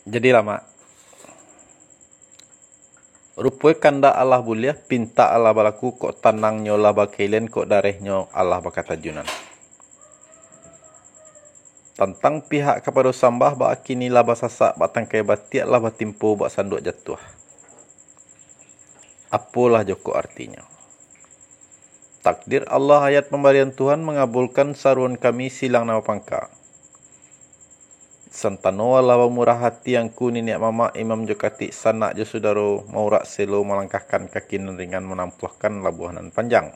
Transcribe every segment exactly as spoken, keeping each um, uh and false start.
Jadi lamak. Rupo kandak alah buliah, pintak alah balaku, kok tanangnyo lah bakailian, kok darehnyo alah bakatajunan. Tantang pihak kapado sambah, bak kini lah basasak, bak tangkai batiak lah batimpo, bak sanduak jatuah. Apolah jokok artinyo? Takdir Allah, ayat pambarian Tuhan, mangabulkan saruan kami silang nan bapangka. Santano alah bamurah ati angku niniak mamak, imam jo katik, sanak jo sudaro, maurak selo malangkahkan kaki nan ringan, manampuahkan labuah nan panjang.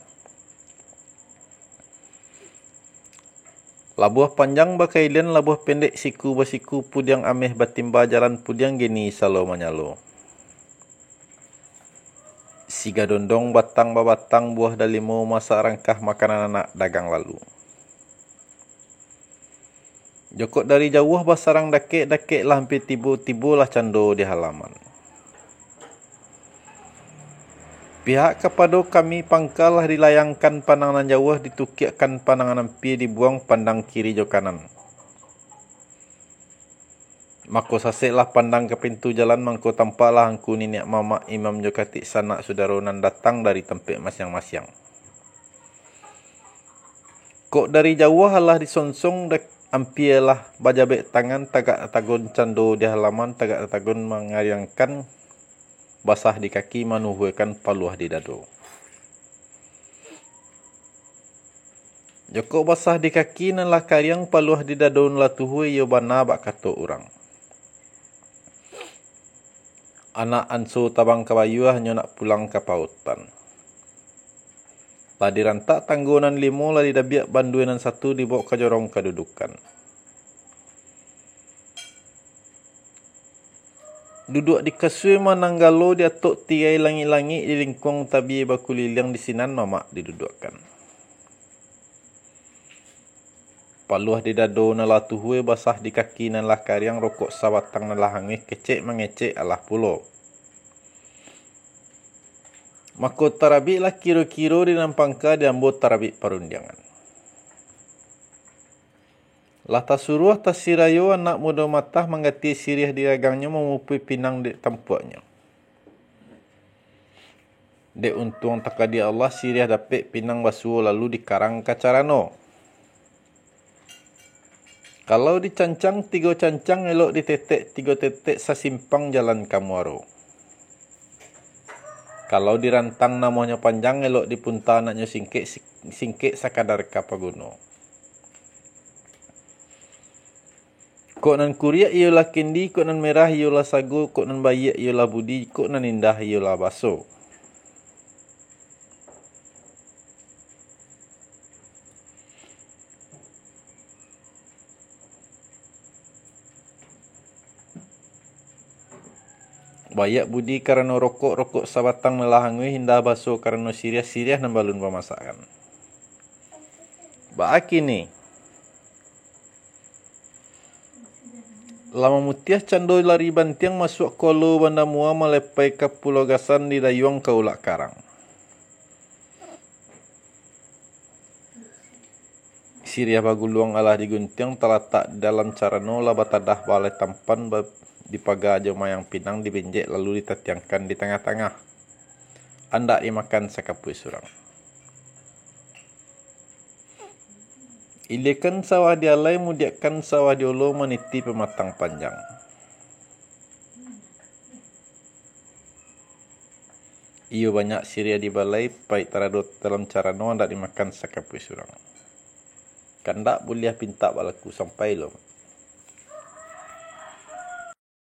Labuah panjang bakailian, labuah pendek siku basiku, pudiang ameh batimba, jalan pudiang geni salo manyalo. Siga dondong batang babatang, buah dalimo masak rangkah, makanan anak dagang lalu. Jokok dari jauah basarang dakek, dakek lah ampia tibo, tibolah cando di halaman. Pihak kapado kami pangka lah dilayangkan pandang nan jauah, ditukiakkan pandang nan ampia, dibuang pandang kiri jo kanan. Mako saseklah pandang ka pintu jalan, mangko tampaklah angku niniak mamak, imam jo katik, sanak sudaro nan datang dari tampek masiang-masiang. Kok dari jauah alah disonsong, dak-, ampia lah bajabek tangan, tagak tatagun cando di halaman, tagak tatagun mangariangkan, basah di kaki manuhuikan paluah di dado. Jokok basah di kaki nan lah kariang, paluah di dado nan lah tuhuih, iyo bana bak kato urang. Anak anso tabang ka bayua, hanyo nak pulang ka pautan. Lah dirantak tanggo nan limo, lah didabiak bandua nan satu, dibawok ka jorong kadudukan. Duduak di kasua mananggalo, diatok tirai langik-langik, di lingkuang tabia bakuliliang, di sinan mamak diduduakkan. Paluah di dado nan lah tuhuih, basah di kaki nan lah kariang, rokok sabatang nan lah anguih, kecek mangecek alah pulo. Mako tarabiklah kiro-kiro di nan pangka, di ambo tarabik parundiangan. Lah tasuruah tasirayo anak mudo matah, manggatia siriah di gagangnyo, mamupui pinang dek tampuaknyo. Dek untuang takadia Allah, siriah dapek pinang basuo, lalu dikarang ka carano. Kalau dicancang tigo cancang, elok ditetek tigo tetek, sasimpang jalan ka muaro. Kalau dirantang namonyo panjang, elok dipunta anaknyo singkek, singkek sakadar ka paguno. Kok nan kuriak iyolah kendi, kok nan merah iyolah sago, kok nan baiak iyolah budi, kok nan indah iyolah baso. Baiak budi karano rokok, rokok sabatang nan lah anguih, indah baso karano siriah, siriah nan balun bamasakan. Baa kini? Lah mamutiah cando lari bantiang, masuak Kualo Banda Mua, malepai ka Pulau Gasan, didayuang ka Ulak Karang. Siriah baguluang alah diguntiang, talatak di dalam carano, lah batadah balai tampan, ba-, dipaga jo mayang pinang, dibenjek lalu ditatiangkan di tangah-tangah. Andak dimakan sakapuik surang. Iliakan sawah di alai, mudiakkan sawah di ulo, maniti pamatang panjang. Iyo banyak siriah di balai, paik tarado dalam carano, andak dimakan sakapuik surang. Kandak buliah pintak balaku, sampai lo.